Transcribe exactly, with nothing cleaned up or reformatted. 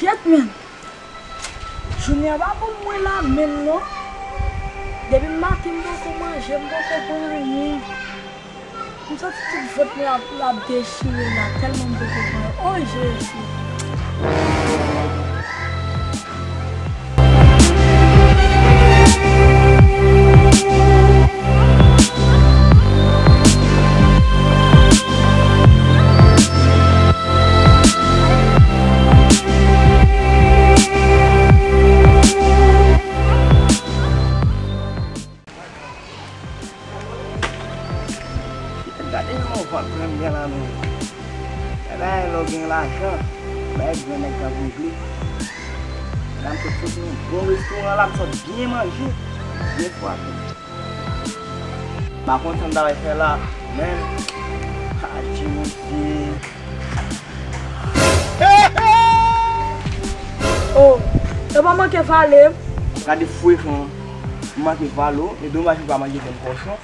Kèt menm. Jounen an pa pou mwen la menm non. Depi maten m poko manje, m poko pran anyen. M santi tout vant mwen ap, ap dechire la, tèlman m poko pran. O Jezi! Gade jan yon vant mwen gen la menm. Gade lè w gen lajan, bay grann nèg tankou vle. La m sot sot nan bon restoran la, m sot byen manje, byen fwape. M pa konn sa m ta pral fè la, men, adje mesye. Oh, yo pa manke vale m. Gade frekan, m manke vale w, e domaj ou pa manje vyann kòchon.